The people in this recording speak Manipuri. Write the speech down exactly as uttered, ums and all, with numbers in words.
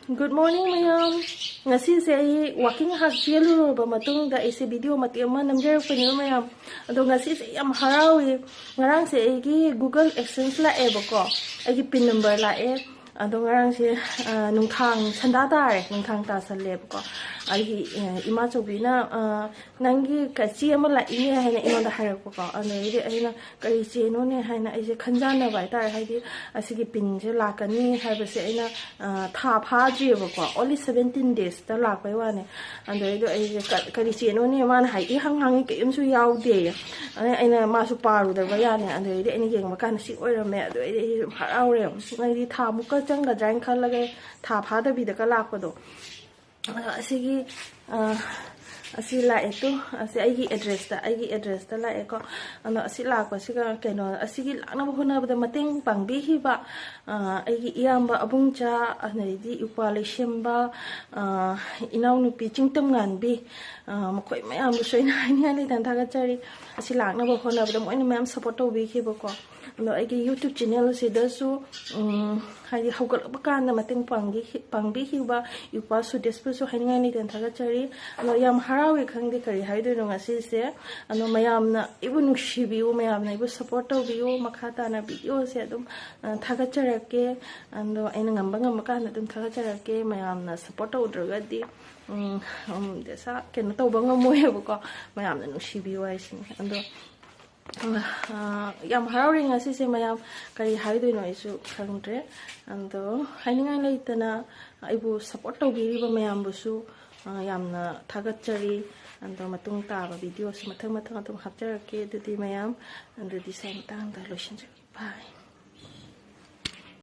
Good morning, ꯃꯌꯥꯝ꯫ ꯉꯁꯤꯁꯦ ꯑꯩ walking ꯉꯥꯏꯍꯥꯛ ꯆꯦꯜꯂꯨꯔꯕ ꯃꯇꯨꯡꯗ ꯑꯩꯁꯦ video ꯃꯇꯦꯛ ꯑꯃ ꯅꯝꯖꯔꯛꯄꯅꯦꯕ, ꯃꯌꯥꯝ꯫ ꯑꯗꯣ ꯉꯁꯤꯁꯦ ꯌꯥꯝ ꯍꯔꯥꯎꯏ꯫ ꯉꯔꯥꯡꯁꯦ ꯑꯩꯒꯤ Google AdSense ꯂꯥꯛꯑꯦꯕꯀꯣ, ꯑꯩꯒꯤ pin number ꯂꯥꯛꯑꯦ꯫ ꯑꯗꯣ ꯉꯔꯥꯡꯁꯦ, ꯑ, ꯅꯨꯡꯊꯥꯡ ꯁꯟꯗꯥ ꯇꯥꯔꯦ, ꯅꯨꯡꯊꯥꯡ ꯇꯥꯁꯜꯂꯦꯕꯀꯣ꯫ ꯑꯩꯒꯤ, ꯑ, ꯏꯃꯥꯆꯧꯕꯤꯅ, ꯑ, "ꯅꯪꯒꯤ ꯀ-, ꯆꯦ ꯑꯃ ꯂꯥꯛꯏꯅꯦ" ꯍꯥꯏꯅ ꯑꯩꯉꯣꯟꯗ ꯍꯥꯏꯔꯛꯄꯀꯣ꯫ ꯑꯗꯩꯗꯤ ꯑꯩꯅ "ꯀꯔꯤ ꯆꯦꯅꯣꯅꯦ?" ꯍꯥꯏꯅ ꯑꯩꯁꯦ ꯈꯟꯖꯥꯟꯅꯕ ꯍꯥꯏꯇꯥꯔꯦ꯫ ꯍꯥꯏꯗꯤ ꯑꯁꯤꯒꯤ pinꯁꯦ ꯂꯥꯛꯀꯅꯤ ꯍꯥꯏꯕꯁꯦ ꯑꯩꯅ, ꯑ, ꯊꯥ ꯐꯥꯗ꯭ꯔꯤꯑꯕꯀꯣ, only seventeen daysꯇ ꯂꯥꯛꯄꯩ ꯋꯥꯅꯤ꯫ ꯑꯗꯩꯗꯤ ꯑꯩꯁꯦ "ꯀ-, ꯀꯔꯤ ꯆꯦꯅꯣꯅꯦ?" ꯃꯥꯅ ꯍꯥꯏ, ꯏꯍꯪ ꯍꯪꯉꯤ, ꯀꯔꯤꯝꯁꯨ ꯌꯥꯎꯗꯦ꯫ ꯑꯗꯩ ꯑꯩꯅ, ꯃꯥꯁꯨ ꯄꯥꯔꯨꯗꯕ ꯌꯥꯅꯤ꯫ ꯑꯗꯩꯗꯤ ꯑꯩꯅ ꯌꯦꯡꯕ ꯀꯥꯟꯗ ꯁꯤ ꯑꯣꯏꯔꯝꯃꯦ꯫ ꯑꯗꯩꯗꯤ ꯑꯩꯁꯦ ꯌꯥꯝ ꯍꯔꯥꯎꯔꯦ꯫ ꯑꯩꯗꯤ ꯊꯥꯃꯨꯛꯀ ꯆꯪꯒꯗ꯭ꯔꯥ ꯍꯥꯏꯅ ꯈꯜꯂꯒ ꯊꯥ ꯐꯥꯗꯕꯤꯗꯒ ꯂꯥꯛꯄꯗꯣ꯫ ꯑꯗꯣ ꯑꯁꯤꯒꯤ, ꯑ, ꯑꯁꯤ ꯂꯥꯛꯑꯦ ꯇꯨ, ꯑꯁꯤ ꯑꯩꯒꯤ addressꯇ, ꯑꯩꯒꯤ addressꯇ ꯂꯥꯛꯑꯦꯀꯣ꯫ ꯑꯗꯣ ꯑꯁꯤ ꯂꯥꯛꯄꯁꯤꯒ ꯀꯩꯅꯣ, ꯑꯁꯤꯒꯤ ꯂꯥꯛꯅꯕ ꯍꯣꯠꯅꯕꯗ ꯃꯇꯦꯡ ꯄꯥꯡꯕꯤꯈꯤꯕ, ꯑ, ꯑꯩꯒꯤ ꯏꯌꯥꯝꯕ ꯑꯕꯨꯡꯆꯥ, ꯑꯗꯩꯗꯤ ꯏꯄ꯭ꯋꯥ ꯂꯩꯁꯦꯝꯕ, ꯑ, ꯏꯅꯥꯎꯅꯨꯄꯤ ꯆꯤꯡꯇꯝꯉꯥꯟꯕꯤ, ꯑ, ꯃꯈꯣꯏ ꯃꯌꯥꯝꯗꯨꯁꯨ ꯑꯩꯅ ꯍꯥꯏꯅꯤꯡꯉꯥꯏ ꯂꯩꯇꯅ ꯊꯥꯒꯠꯆꯔꯤ꯫ ꯑꯁꯤ ꯂꯥꯛꯅꯕ ꯍꯣꯠꯅꯕꯗ ꯃꯣꯏꯅ ꯃꯌꯥꯝ support ꯇꯧꯕꯤꯈꯤꯕꯀꯣ꯫ ꯑꯗꯣ ꯑꯩꯒꯤ YouTube channel ꯑꯁꯤꯗꯁꯨ, ꯎꯝ, ꯍꯥꯏꯗꯤ ꯍꯧꯒꯠꯂꯛꯄ ꯀꯥꯟꯗ ꯃꯇꯦꯡ ꯄꯥꯡꯕꯤ-, ꯄꯥꯡꯕꯤꯈꯤꯕ ꯏꯄ꯭ꯋꯥ ꯁꯨꯗꯦꯁꯄꯨꯁꯨ ꯍꯥꯏꯅꯤꯡꯉꯥꯏ ꯂꯩꯇꯅ ꯊꯥꯒꯠꯆꯔꯤ꯫ ꯑꯗꯣ ꯌꯥꯝ ꯍꯔꯥꯎꯏ, ꯈꯪꯗꯦ ꯀꯔꯤ ꯍꯥꯏꯗꯣꯏꯅꯣ ꯉꯁꯤꯁꯦ꯫ ꯑꯗꯣ ꯃꯌꯥꯝꯅ ꯑꯩꯕꯨ ꯅꯨꯡꯁꯤꯕꯤꯌꯨ, ꯃꯌꯥꯝꯅ ꯑꯩꯕꯨ support ꯇꯧꯕꯤꯌꯨ꯫ ꯃꯈꯥ ꯇꯥꯅ videoꯁꯦ ꯑꯗꯨꯝ, ꯑ, ꯊꯥꯒꯠꯆꯔꯛꯀꯦ꯫ ꯑꯗꯣ ꯑꯩꯅ ꯉꯝꯕ ꯉꯝꯕ ꯀꯥꯟꯗ ꯑꯗꯨꯝ ꯊꯥꯒꯠꯆꯔꯛꯀꯦ꯫ ꯃꯌꯥꯝꯅ support ꯇꯧꯗ꯭ꯔꯒꯗꯤ, ꯎꯝ, ꯎꯝ, ꯗꯦꯁꯥ ꯀꯩꯅꯣ ꯇꯧꯕ ꯉꯝꯃꯣꯏꯕꯀꯣ꯫ ꯃꯌꯥꯝꯅ ꯅꯨꯡꯁꯤꯕꯤꯌꯨ ꯍꯥꯏꯁꯤꯅꯤ꯫ ꯑꯗꯣ ꯑ, ꯌꯥꯝ ꯍꯔꯥꯎꯔꯦ ꯉꯁꯤꯁꯦ ꯃꯌꯥꯝ, ꯀꯔꯤ ꯍꯥꯏꯗꯣꯏꯅꯣ ꯑꯩꯁꯨ ꯈꯪꯗ꯭ꯔꯦ꯫ ꯑꯗꯣ ꯍꯥꯏꯅꯤꯡꯉꯥꯏ ꯂꯩꯇꯅ ꯑꯩꯕꯨ support ꯇꯧꯕꯤꯔꯤꯕ ꯃꯌꯥꯝꯕꯨꯁꯨ, ꯑ, ꯌꯥꯝꯅ ꯊꯥꯒꯠꯆꯔꯤ꯫ ꯑꯗꯣ ꯃꯇꯨꯡ ꯇꯥꯕ videoꯁꯤ ꯃꯊꯪ ꯃꯊꯪ ꯑꯗꯨꯝ ꯍꯥꯞꯆꯔꯛꯀꯦ꯫ ꯑꯗꯨꯗꯤ ꯃꯌꯥꯝ, ꯑꯗꯨꯗꯤ ꯁ꯭ꯋꯥꯏ ꯃꯇꯥꯡꯗ ꯂꯣꯏꯁꯤꯟꯖꯔꯒꯦ꯫ Bye꯫